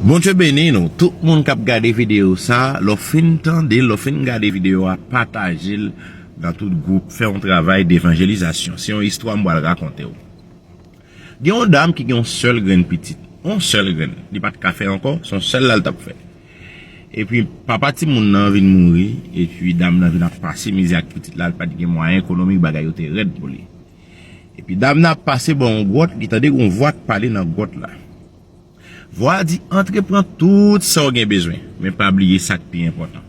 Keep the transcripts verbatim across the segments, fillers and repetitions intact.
Bondye beni nou. Tout moun k ap gade videyo sa, lè w fin tande l, lè w fin gade videyo a, pataje l nan tout gwoup, fè yon travay devanjelizasyon. Se yon istwa m pral rakonte w. Gen yon dam ki gen yon sèl grenn pitit. Yon sèl grenn. Li pa t ka fè ankò, se yon sèl la l t ap fè. Epi papa timoun nan vin mouri, epi dam nan vin ap pase mizè ak pitit la, li pa t gen mwayen ekonomik, bagay yo te rèd pou li. Epi dam nan ap pase bò yon gwòt, li tande yon vwa k pale nan gwòt la. Vwa a di, "Antre pran tout sa w gen bezwen, men pa bliye sa k pi enpòtan."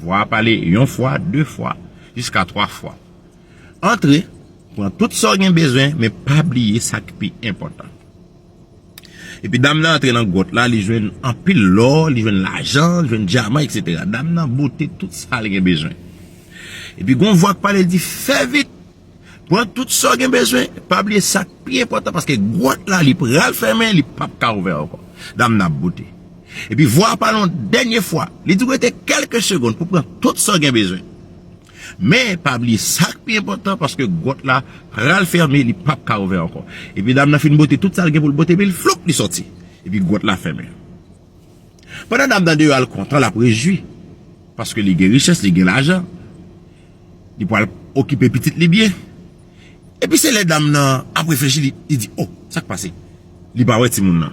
Vwa a pale yon fwa, de fwa, jiska twa fwa. "Antre, pran tout sa w gen bezwen, men pa bliye sa k pi enpòtan." Epi dam nan antre nan gwòt la, li jwenn anpil lò, li jwenn lajan, li jwenn dyaman, etsetera. Dam nan bote tout sa l gen bezwen. Epi gon vwa k pale, l di, "Fè vit! Pran tout sa w gen bezwen, pa bliye sa k pi enpòtan, paske gwòt la, li pral fèmen, li p ap ka ouvè ankò." Dam nan ap bote. Epi vwa a pale yon dènye fwa, li di, "Rete kèlke segonn pou pran tout sa w gen bezwen. Men, pa bliye sa k pi enpòtan, paske gwòt la pral fèmen, li p ap ka ouvè ankò." Epi dam nan fin bote tout sa l gen pou l bote, epi l floup, li sòti. Epi gwòt la fèmen. Pandan dam nan deyò a, l kontan, l ap rejwi. Paske li gen richès, li gen lajan. Li pral okipe pitit li byen. Epi se lè dam nan ap reflechi, li, li di, "O, sa k pase?" Li pa wè timoun nan.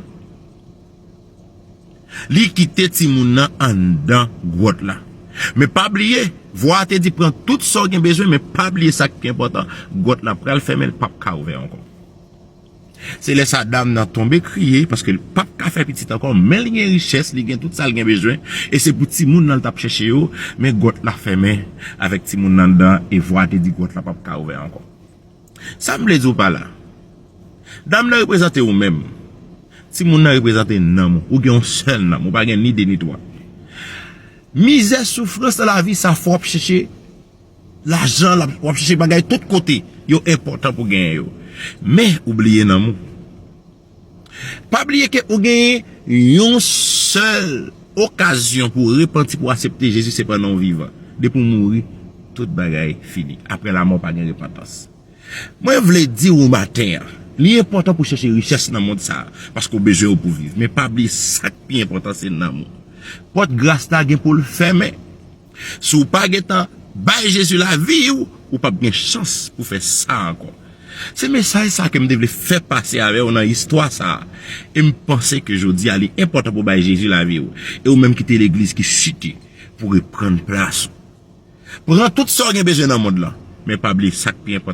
Li kite timoun nan anndan gwòt la. Men pa bliye, vwa a te di, "Pran tout sa w gen bezwen, men pa bliye sa k pi enpòtan. Gwòt la pral fèmen, l p ap ka ouvè ankò." Se lè sa dam nan tonbe kriye, paske l p ap ka fè pitit ankò, men li gen richès, li gen tout sa l gen bezwen, e se pou timoun nan l t ap chèche yo, men gwòt la fèmen avèk timoun nan anndan, e vwa a te di gwòt la p ap ka ouvè ankò. Sa m vle di w pa la? Dam nan reprezante ou menm. Timoun nan reprezante nanm ou. Ou gen yon sèl nanm. Ou pa gen ni de ni twa. Mizè, soufrans nan lavi sa fè w ap chèche lajan, w ap chèche bagay tout kote. Yo enpòtan pou genyen yo. Men, ou bliye nanm ou. Pa bliye ke ou genyen yon sèl okazyon pou w repanti, pou w aksepte Jezi, se pandan w vivan. Depi w mouri, tout bagay fini. Apre lanmò, pa gen repantans. Mwen vle di w maten an, li enpòtan pou w chèche richès nan mond sa a, paske w bezwen yo pou viv. Men pa bliye sa k pi enpòtan, se nanm ou. Pòt gras la gen pou l fèmen. Si w pa gentan bay Jezi lavi w, ou p ap gen chans pou fè sa ankò. Se mesaj sa ke m te vle fè pase avè w nan istwa sa a. E m panse ke jodi a, li enpòtan pou w bay Jezi lavi w. E ou menm ki te legliz ki chite, pou reprann plas ou. Pran tout sa w gen bezwen nan mond lan, men pa bliye sa k pi enpòtan.